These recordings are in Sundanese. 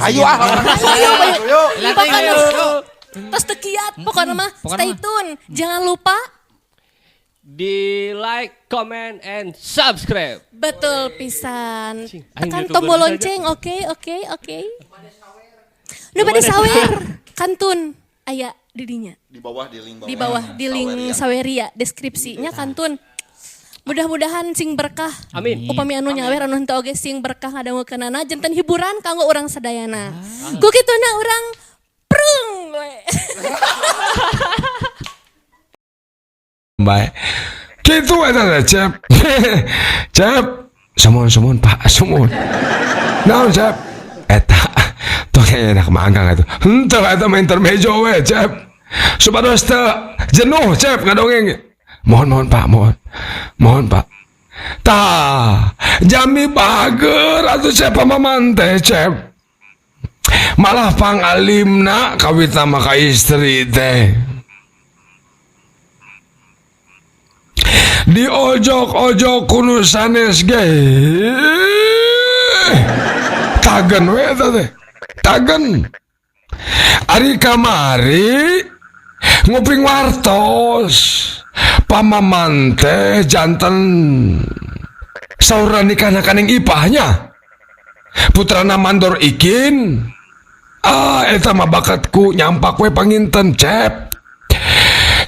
Ayo ah. Ayo, ayo. Ayo. Pokoknya tos teu kiat, pokoknya mah stay tune. Jangan lupa di like, comment, and subscribe. Betul pisan. Cing, aing Tekan YouTuber tombol saja. lonceng, oke, oke, oke. Nu bade sawer, kantun aya di dinya. Di bawah di link bawah. Di bawah di link Saweria deskripsinya kantun. Mudah-mudahan sing berkah. Amin. Upami anu nyawer anu henteu oge sing berkah ngadangukeunana janten hiburan kanggo urang sadayana. Ku kituna urang prung we. Baik. Gitu eta teh, Cep. Cep, sumuhun Pak, sumuhun. Naon, Cep? Eta tong enak manggang atuh. Henteu eta mah intermezzo we, Cep. Supados teu jenuh, Cep, ngadongeng. Mohon mohon Pak, mohon. Mohon Pak. Tah, jami bager atuh Cep pamaman teh, Cep. Malah pangalimna kawita mah ka istri teh. Di ojok-ojok kuno sanes ge. Tagen we eta teh. Tagen. Ari kamari nguping wartos. Pamaman teh janten saurna nikahna ka Ning Ipahnya. Putrana Mandor Ikin. Ah, eta mah bakatku nyampak we panginten, Cep.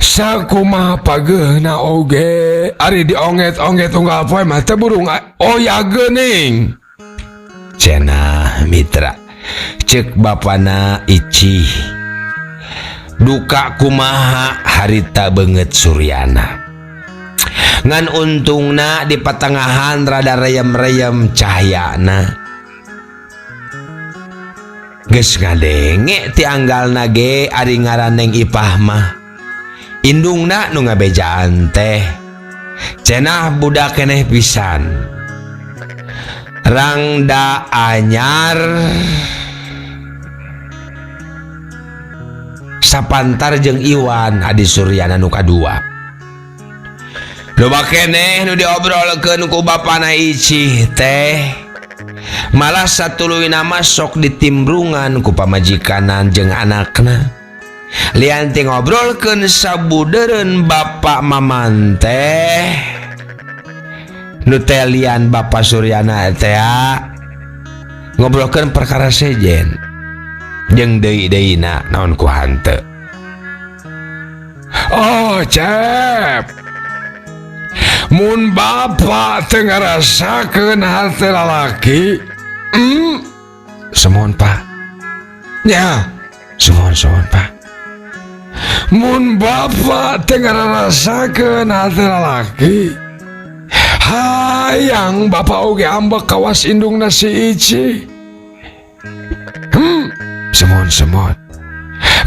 Sakumaha pageuna oge ari dionget-onget unggal poe mah teu burung oya geuning. Cenah mitra ceuk bapana Icih. Duka kumaha harita beungeut Suryana. Ngan untungna di patengahan rada reyem-reyem cahyana. Geus ngadenge ti anggalna ge ari ngaran Neng Ipah mah. Indungna nu ngabejaan teh. Cenah budak keneh pisan. Rangda anyar sapantar jeung Iwan adi Suryana nu kadua. Loba keneh nu diobrolkeun ku bapana Icih teh. Malah satuluyna mah sok ditimbrungan ku pamajikanan jeung anakna. Lian ti ngobrolkeun sabudeureun bapak maman teh. Nu teh lian bapak Suryana teh ngobrolkeun perkara sejen jeung deui-deuna naon ku hanteu. Oh, Cep. Mun bapak teu ngarasakeun hate lalaki, sumuhun Pak. Nya, sumuhun sumuhun Pak. Mun bapak teu ngarasakeun hate lalaki, hayang bapak oge ambek kawas indungna si Ici. Sumuhun sumuhun.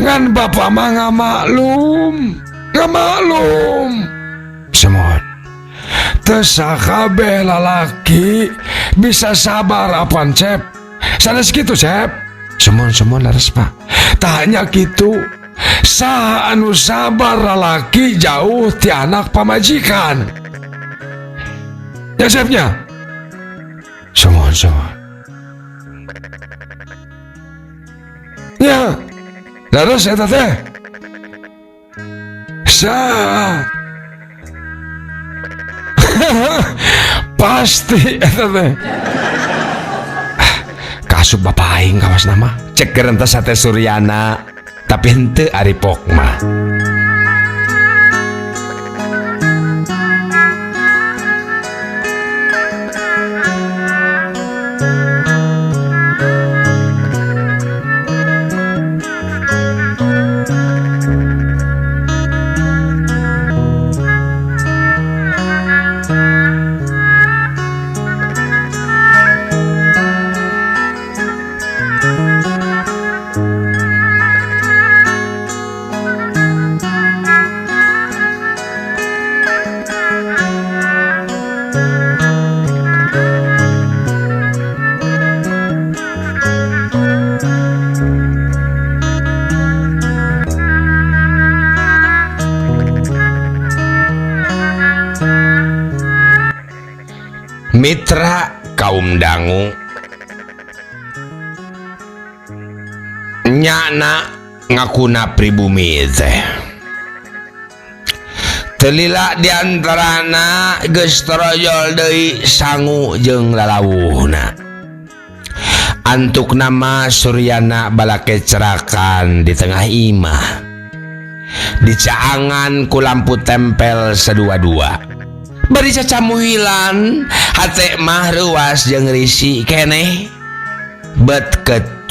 Ngan bapak mah ngamaklum, ngamaklum. Sumuhun. Teu sakabeh lalaki bisa sabar apan, Cep. Sanes kitu, Cep. Sumuhun sumuhun leres Pak. Tah nya kitu. Saha anu sabar lalaki jauh ti anak pamajikan. Ya Cepnya. Sumuhun sumuhun. Ya, leres eta teh. Saha. Pasti eta teh. Kasup bapak aing kawas nama. Cek gerentes sate Suryana, tapi henteu ari pok mah. Mitra kaum dangu. Nyana ngakuna pribumi teh. Teu lila diantarana geus torojol deui sangu jeung lalawuhna. Antuk nama Suryana balake cerakan di tengah imah. Dicaangan ku lampu tempel sedua-dua. Bari cacamuhilan hate mah reuas jeung risi keneh. Bet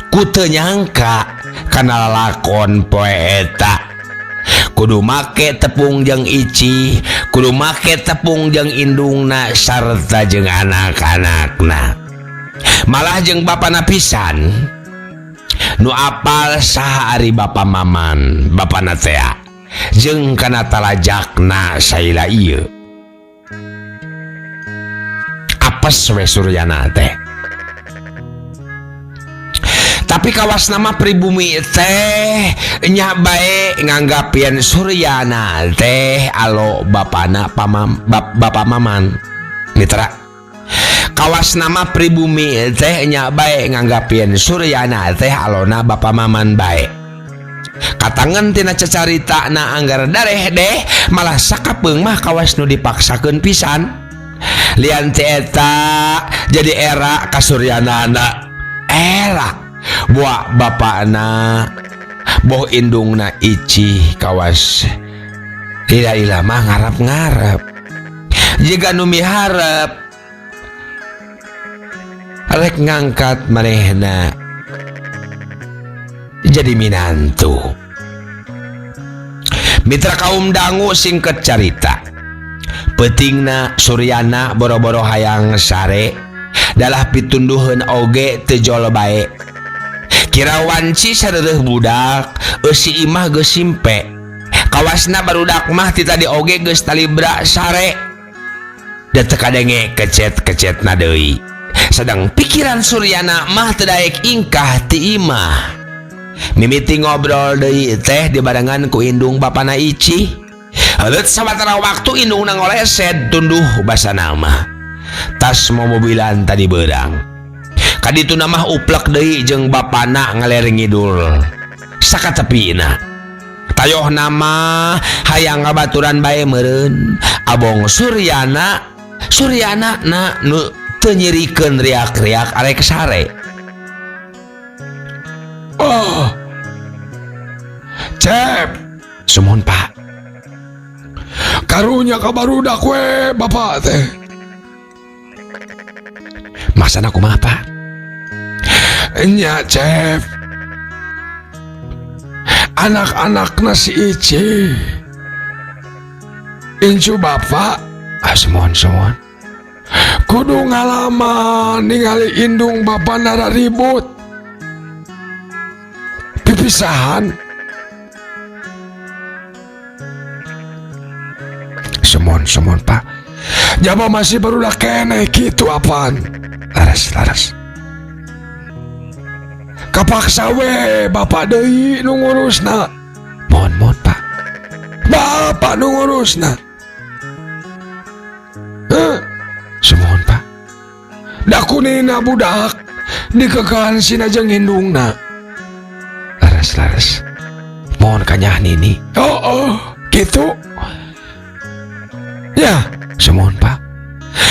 ku teu nyangka kana lalakon poe eta. Kudu make tepung jeung Ici, kudu make tepung jeung indungna sarta jeung anak-anakna. Malah jeung bapana pisan. Nu apal saha ari bapa Maman, bapana tea. Jeung kana talajakna saila ieu. Apes we Suryana teh. Tapi kawas nama pribumi teh nya bae nganggap yen Suryana teh alo bapana pamam, bapa Maman. Mitra. Kawas nama pribumi teh nya bae nganggap yen Suryana teh alona bapa Maman bae. Katangen tina cacarita na anggar dareh deh malah sakapeung mah kawas nu dipaksakeun pisan. Lian ti eta jadi era ka Suryanana. Era buah bapakna boh indungna Ici kawas lila-lila mah ngarep-ngarep. Jiga nu miharep rek ngangkat manehna jadi minantu. Mitra kaum dangu singkat carita. Peutingna Suryana boro-boro hayang sare dalah pitunduheun oge teu jol bae. Kira wanci sareureun budak eusi imah geus simpe. Kawasna barudak mah ti tadi oge geus talibra sare. Da teu kadenge kecet-kecetna deui. Sedang pikiran Suryana mah teu daek ingkah ti imah. Mimiti ngobrol deui teh dibarengan ku indung bapana Ici. Heuleut sawatara waktu indungna ngolesed tunduh basana mah. Tas momobilan tadi beurang. Kadituna mah uplek deui jeung bapana ngaler ngidul. Sakatepina. Tayoh nama hayang ngabaturan bae meureun. Abong Suryana, Suryana na nu teu nyirikeun riak-riak arek sare. Oh. Cep, sumuhun Pak. Karunya ka barudak we bapak teh. Maksana kumaha Pak? Nya Cep. Anak-anakna si Ici. Incu bapak. Ah, sumuhun, sumuhun. Kudu ngalaman ningali indung bapak nara ribut. Pipisahan. Sumuhun, sumuhun Pak. Jaba masih barudak keneh kitu apaan. Laras, laras. Kapaksa we bapak deui nu ngurusna. Mohon, mohon Pak. Bapak nu ngurusna. Heh. Sumuhun Pak. Da kunina budak dikekehan sina jeung indungna. Laras, laras. Mohon kanyah nini. Oh, oh, gitu. Ya, sumuhun Pak.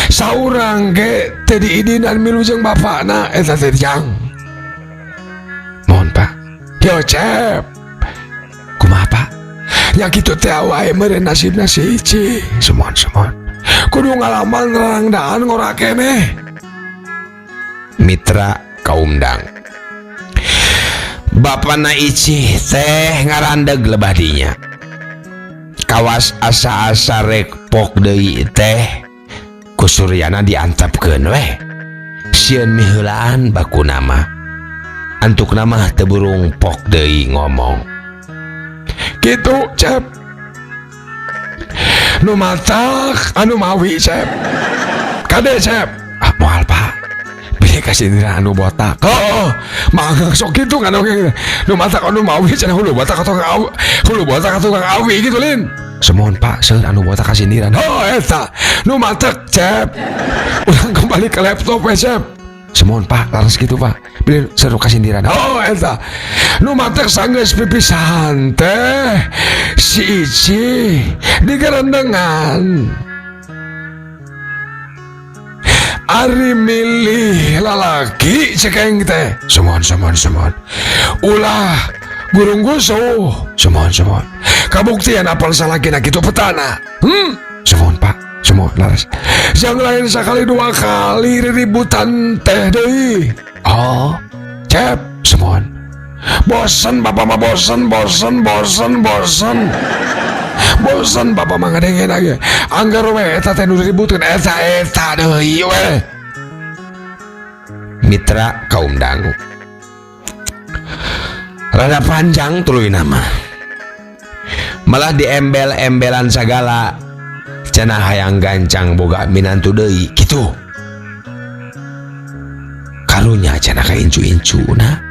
Saurang ge teu diidinan milu jeung bapakna eta teh jang. Mohon Pak. Yo Cep. Kumaha Pak? Ya kitu teh wae meureun nasibna si Ici. Sumuhun, sumuhun. Kudu ngalaman ngerangdaan ngora keneh. Mitra kaum dang. Bapana Ici teh ngarandeg lebah dinya. Kawas asa-asa rek pok deui teh ku Suryana diantepkeun weh. Sieun miheulaan baku nama. Antuk nama teu burung pok deui ngomong. Kitu Cep. Nu matak anu mawi Cep. Kade Cep. Ah, moal Pak. Pilih kasih indra anu botak. Oh, mangga sok kitu kan oge. Nu matak anu mawi cenah hulu botak atau awi. Hulu botak atau kang awi gitu lin. Sumuhun Pak, seueur anu botak kasindiran. Oh, eta. Nu matak Cep. Urang kembali ke laptop we Cep. Sumuhun Pak, laras kitu Pak. Bilih seru kasindiran. Oh eta. Nu matak sanggeus pipisahan teh si Ici digerendengan. Ari milih lalaki cek aing teh. Sumuhun sumuhun sumuhun. Ulah gurung gusuh. Sumuhun sumuhun. Kabuktian apal salakina kitu petana. Sumuhun Pak. Semua laras. Yang lain sekali dua kali ributan teh deui. Oh, cep semua. Bosen bapak mah bosen bosen bosen bosen. Bosen bapak mah ngadengin lagi. Anggar we eta teh nu diributkeun eta eta deui we. Mitra kaum dangu. Rada panjang tuluy nama. Malah diembel-embelan sagala. Cenah hayang gancang boga minantu deui kitu. Karunya cenah ka incu-incuna.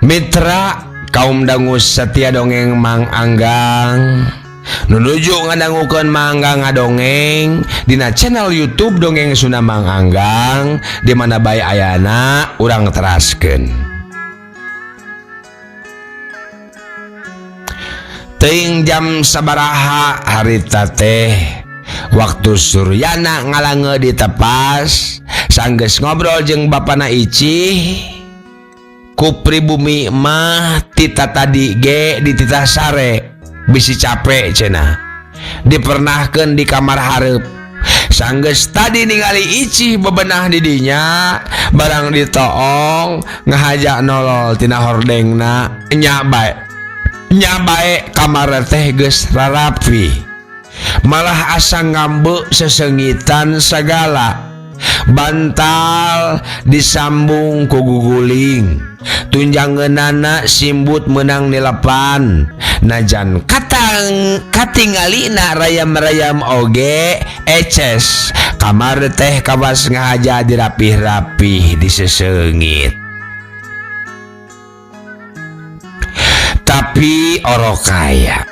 Mitra kaum dangu setia dongeng Mang Anggang nunuju ngadangukeun Mang Anggang ngadongeng dina channel YouTube Dongeng Sunda Mang Anggang di mana bae ayana urang teraskeun. Teuing jam sabaraha harita teh waktu Suryana ngalange di tepas sanggeus ngobrol jeung bapana Icih ku pribumi mah tita tadi ge dititah sare bisi capek cenah dipernahkeun di kamar hareup sanggeus tadi ningali Icih bebenah di dinya barang ditoong ngahaja nolol tina hordengna nya bae kamar teh geus rarapi malah asa ngambeu sesengitan sagala bantal disambung ku guguling tunjangeunana simbut menang nilepan najan katang katingalina rayam-rayam oge eces kamar teh kawas ngahaja dirapih-rapih diseseungit tapi orokaya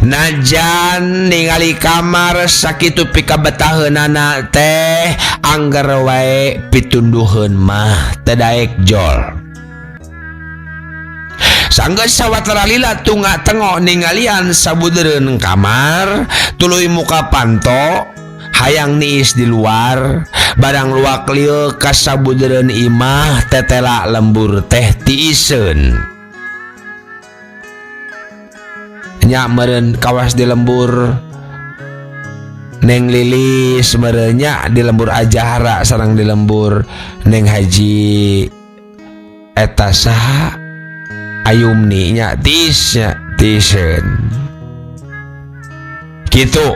najan ningali kamar sakitu pikabetaheunana teh angger wae pitunduheun mah teu daek jol. Sanggeus sawatara lila tunga tengok ningalian sabudereun kamar tuluy muka panto hayang niis di luar barang luak lieu ka sabudereun imah tetela lembur teh tiiseun. Nya meureun kawas di lembur Neng Lilis meureun nya di lembur Ajahara sareng di lembur Neng Haji eta saha Ayumni nya tiis nya tiiseun kitu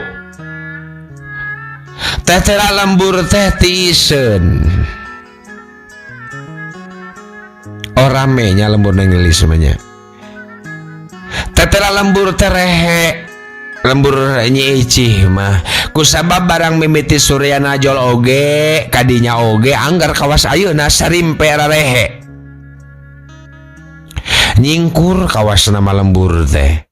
tetela lembur teh tiiseun oh rame nya lembur Neng Lilis mah nya. Tetela lembur terehe lembur Nyi Icih mah kusabab barang mimiti Suryana jol oge kadinya oge anggar kawas ayeuna sarimpe rarehe nyingkur kawas nama lembur teh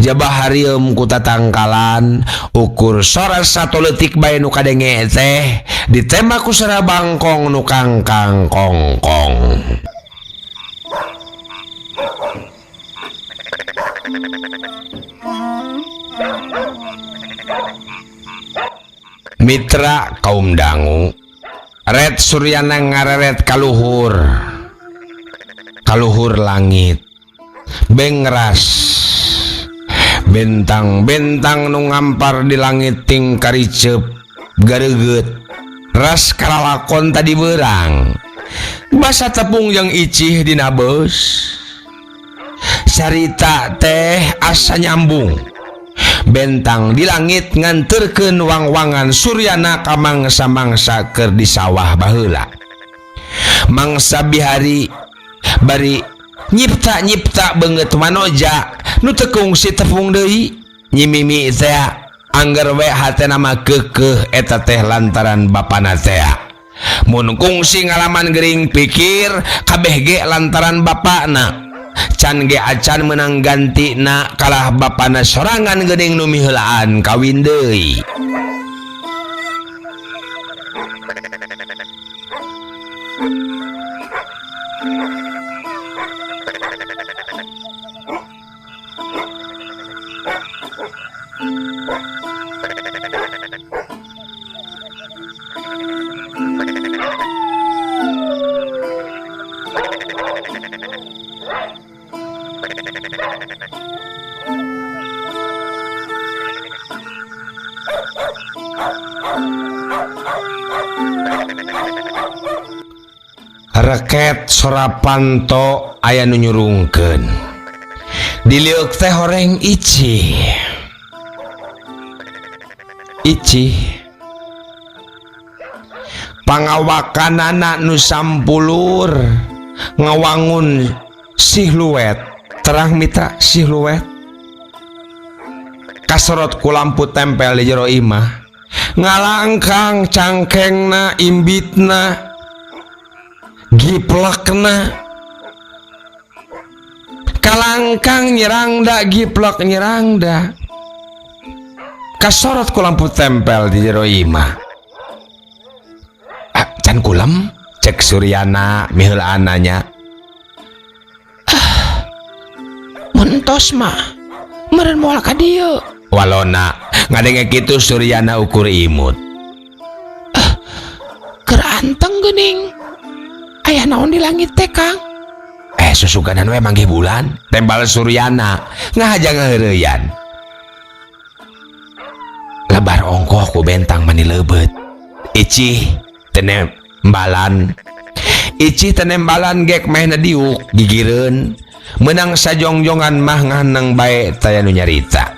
jabah harieum ku tatangkalan ukur sora satu leutik bae nu kadenge teh ditema ku sora bangkong nu kangkang kongkong. Mitra kaum dangu red Suryana ngareret kaluhur kaluhur langit bengras bentang-bentang nu ngampar di langit ting kariceup gareugeut ras kalalakon tadi beurang basa tepung jeung Icih dina beus carita teh asa nyambung. Bentang di langit nganterkeun wangwangan Suryana ka mangsa-mangsa keur di sawah baheula. Mangsa bihari bari nyipta-nyipta beungeut manoja nu teu kungsi tepung deui. Nyimimi teh angger we hatena mah keukeuh eta teh lantaran bapana teh. Mun kungsi ngalaman gering pikir kabeh ge lantaran bapana. Can ge acan menang gantina kalah bapana sorangan geuning nu miheulaan kawin deui. Reket sora panto aya nu nyurungkeun. Diliuk teh horeng Ici. Ici. Pangawakanana nu sampulur ngawangun siluet. Terang mitra siluet. Kasorot ku lampu tempel di jero imah. Ngalangkang cangkengna imbitna giplekna kalangkang nyerangda giplek nyerangda kasorot ku lampu tempel di jero imah. Ah, can kulem cek Suryana miheulaananya. Ah, mun entos mah meureun moal ka dieu. Walona ngadenge kitu Suryana ukur imut. Ah, keur anteng geuning. Aya naon di langit teh Kang? Susuganan we manggih bulan. Tembal Suryana ngahaja ngaheureyan. Lebar ongkoh ku bentang mani leubeut. Icih tenembalan. Icih tenembalan gek mehna diuk gigireun. Menang sajongjongan mah nganeng bae taya nu nyarita.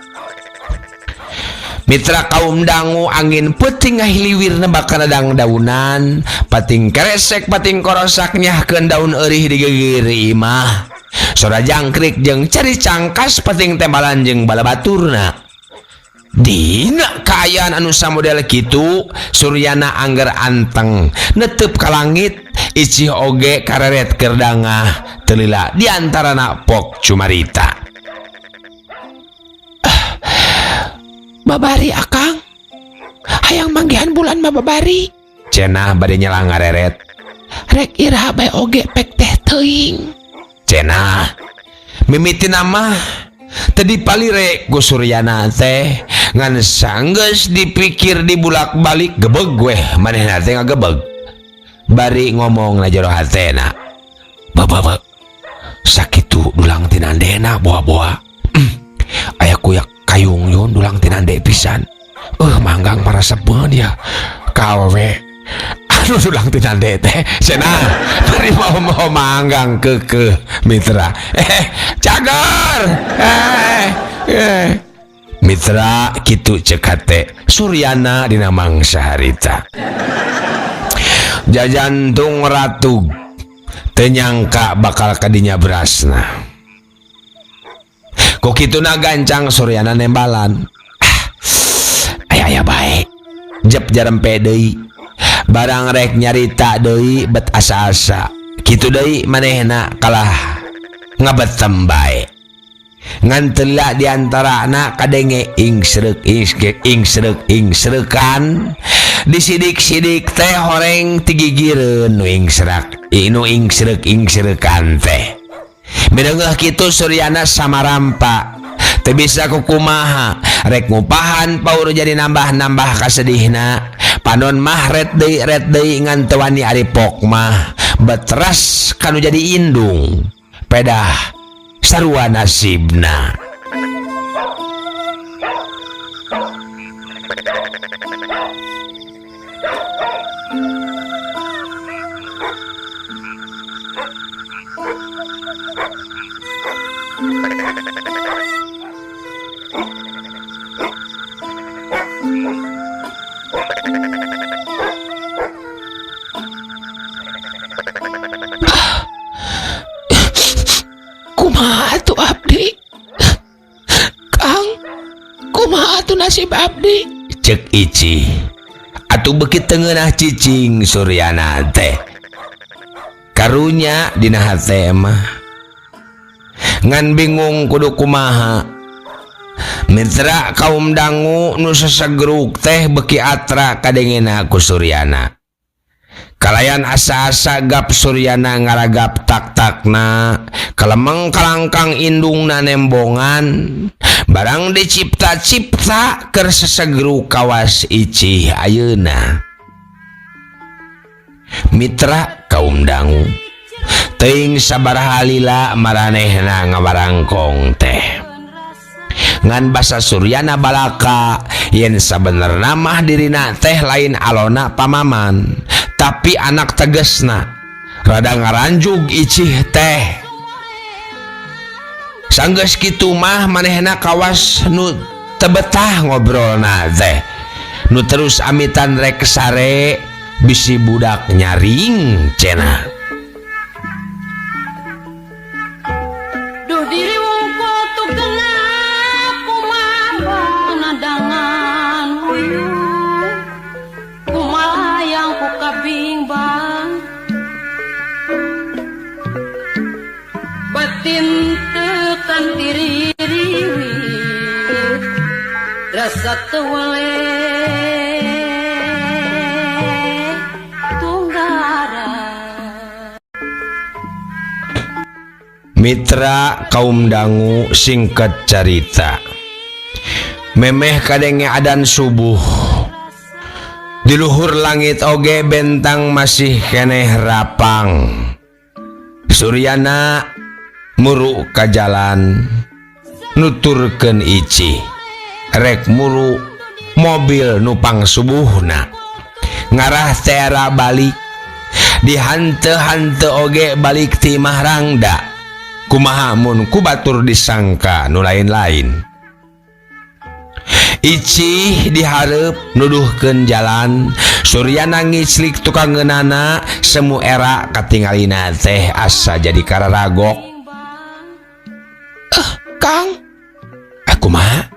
Mitra kaum dangu angin peuting ngahiliwir nebak kana daunan, pating keresek pating korosak nyahkeun daun eurih di gigir imah. Sora jangkrik jeung cari cangkas pating tembalan jeung balabaturna. Dina kaayaan anu samodel kitu Suryana angger anteng netep ka langit Icih oge kareret keur dangah teu lila di antarana pok cumarita. Babari akang hayang manggihan bulan mah babari. Cenah bade nyelang ngareret. Rek iraha bae oge pek teh teuing. Cenah mimitina mah teu dipalire ku Suryana teh ngan sanggeus dipikir dibulak-balik gebeg weh manehna teh ngagebeg. Bari ngomong na jero hatena. Bapak sakitu dulang tinandena boa-boa. Aya kuyak kayung yun dulang tinande pisan. Manggang parasepeun ya. Kawe. Anu dulang tinande teh cenah. Bari mau-mau manggang keukeuh mitra. Cager. Mitra kitu ceuk hate Suryana dina mangsa harita. Jajantung ratug teu nyangka bakal kadinya berasna. Kok kituna gancang Suryana nembalan. Aya bae. Jep jarempe deui. Barang rek nyarita deui bet asa-asa. Kitu deui manehna kalah ngabetem bae. Ngan teu lila di antarana kadenge ingsreuk ingsrek ingsreuk ingsreukan. Disidik-sidik teh horeng tigigireun nu ingsrak nu ingsreuk ingsreukan teh. Mideungeuh kitu Suryana samarampa. Teu bisa kukumaha rek ngupahan paur jadi nambah-nambah kasedihna. Panon mah ret deui ngan teu wani ari pok mah betras kanu jadi indung. Pedah sarua nasibna. Kumaha atuh abdi? Kang, kumaha atuh nasib abdi? Cek Icih. Atuh beuki teu ngeunah cicing Suryana teh. Karunya dina hate mah. Ngan bingung kudu kumaha. Mitra kaum dangu nu sasagruk teh beuki atra kadengena ku Suryana. Kalayan asa-asa gap Suryana ngaragap tak-takna, kalemeng kalangkang indungna nembongan, barang dicipta-cipta keur sasagruk kawas Icih ayeuna. Mitra kaum dangu, teuing sabaraha lila maranehna ngawarangkong teh. Ngan basa Suryana balaka yen sabenerna mah dirina teh lain alona pamaman, tapi anak tegesna. Rada ngaranjug Icih teh. Sanggeus kitu mah manehna kawas nu teu betah ngobrolna teh. Nu terus amitan rek sare bisi budak nyaring cenah. Duh diri wungkul tuh kena kumaha nadangan uyuh kumalayang ku kabingbang batin tekan tiririwit rasa tewele tunggara. Mitra kaum dangu singkat carita, memeh kadenge adan subuh. Di luhur langit oge bentang masih keneh rapang. Suryana muru ka jalan nuturkeun Icih rek muru mobil nupang subuhna ngarah tera balik dihante-hante oge balik ti imah Rangda. Kumaha mun ku batur disangka nu lain-lain. Icih dihareup nuduhkeun jalan, Suryana ngiclik tukang ngeunana, semu era katingalina teh asa jadi kararagok. Kang, kumaha?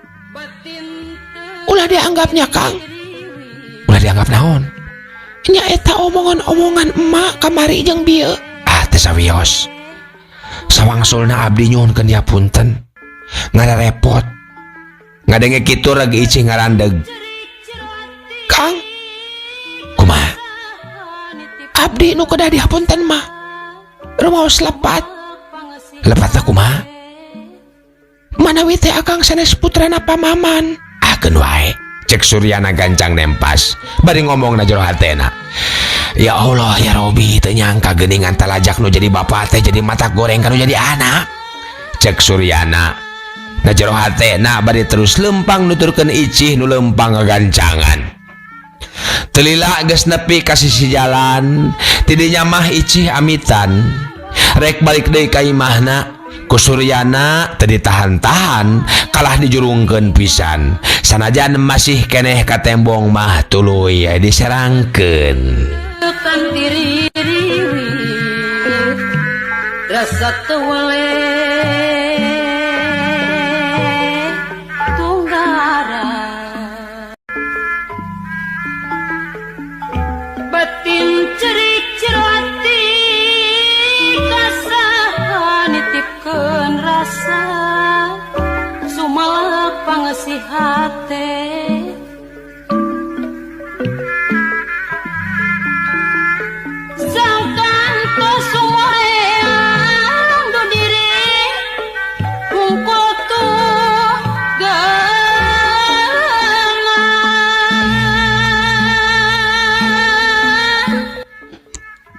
Ulah dianggapnya Kang. Ulah dianggap naon? Nya eta omongan-omongan emak kamari jeung bieu. Ah, teu sawios. Sawangsulna abdi nyuhunkeun ya punten. Ngararepot. Ngadenge kitu reg Icih ngarandeg. Kang, kumaha? Abdi nu kedah dihapunten mah. Rumaos lepat. Lepatna kumaha? Manawi teh akang sanes putrana pamaman. Ah, keun wae. Cek Suryana gancang nempas. Bari ngomong na jero hatena. Ya Allah ya Robi, teu nyangka geuningan talajak nu jadi bapa teh jadi mata goreng kanu jadi anak. Cek Suryana na jero hatena bari terus lempang nuturkeun Icih nu lempang ngagancangan. Telila geus nepi ka sisi jalan, tidinya mah Icih amitan. Rek balik deui ka imahna, ku Suryana teu ditahan-tahan, kalah dijurungkeun pisan. Sanajan masih keneh ka tembong mah tuluy diserangkeun. Tekan tiririwit rasa tewele tunggara batin cerik cerati kasaha nitipkeun rasa sumalak pangesih hate.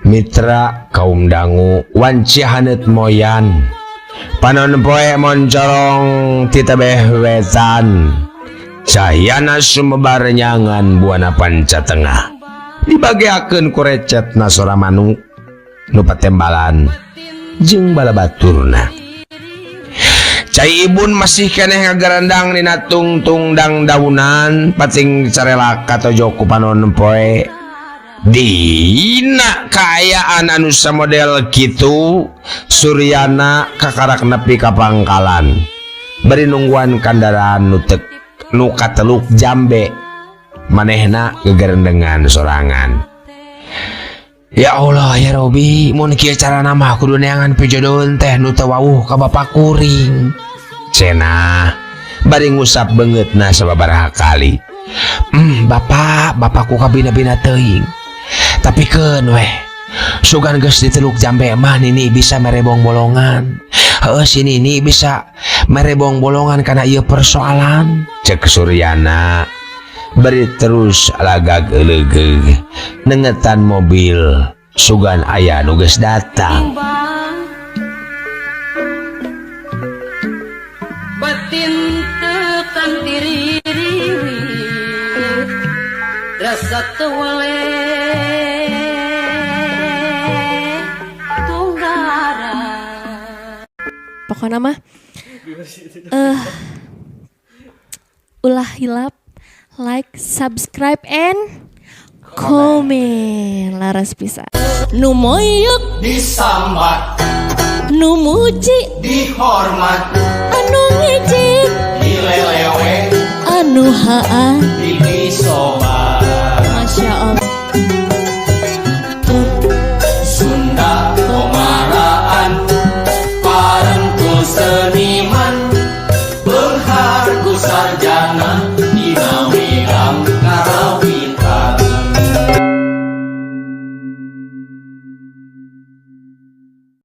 Mitra kaum dangu wanci haneut moyan panon poe moncorong ti tebeh wetan cahyana sumebar nyangan buana panca tengah dibageakeun ku recetna sora manuk nu patembalan jeung balabaturna. Cai ibun masih keneh ngagarandang dina tungtung dang daunan pating carelak katojo ku panon poe. Dina kaayaan anu samodel kitu, Suryana kakarak nepi ka pangkalan bari nungguan kandaraan nu tek nu kateluk jambe, manehna gegerendengan sorangan. "Ya Allah ya Robi, mun kieu carana mah kudu neangan pijodoheun teh nu teu wawuh ka bapak kuring," cenah bari ngusap beungeutna sababaraha kali. Bapak bapakku kabina-bina teuing, tapi keun weh, sugan geus diteluk jambe mah nini bisa mere bolongan. Heuh, si nini bisa mere bolongan kana ieu persoalan," cek Suryana bari terus lagag eulegeug nengetan mobil, sugan aya nu geus datang. Timbang batin tekan diri rasa teu weleh tunggara. Pokoknya mah ulah hilap like, subscribe, and comment. Laras pisan. Nu moyok disambat, nu muji dihormat, anu ngejek dilelewe, anu haa ditipu.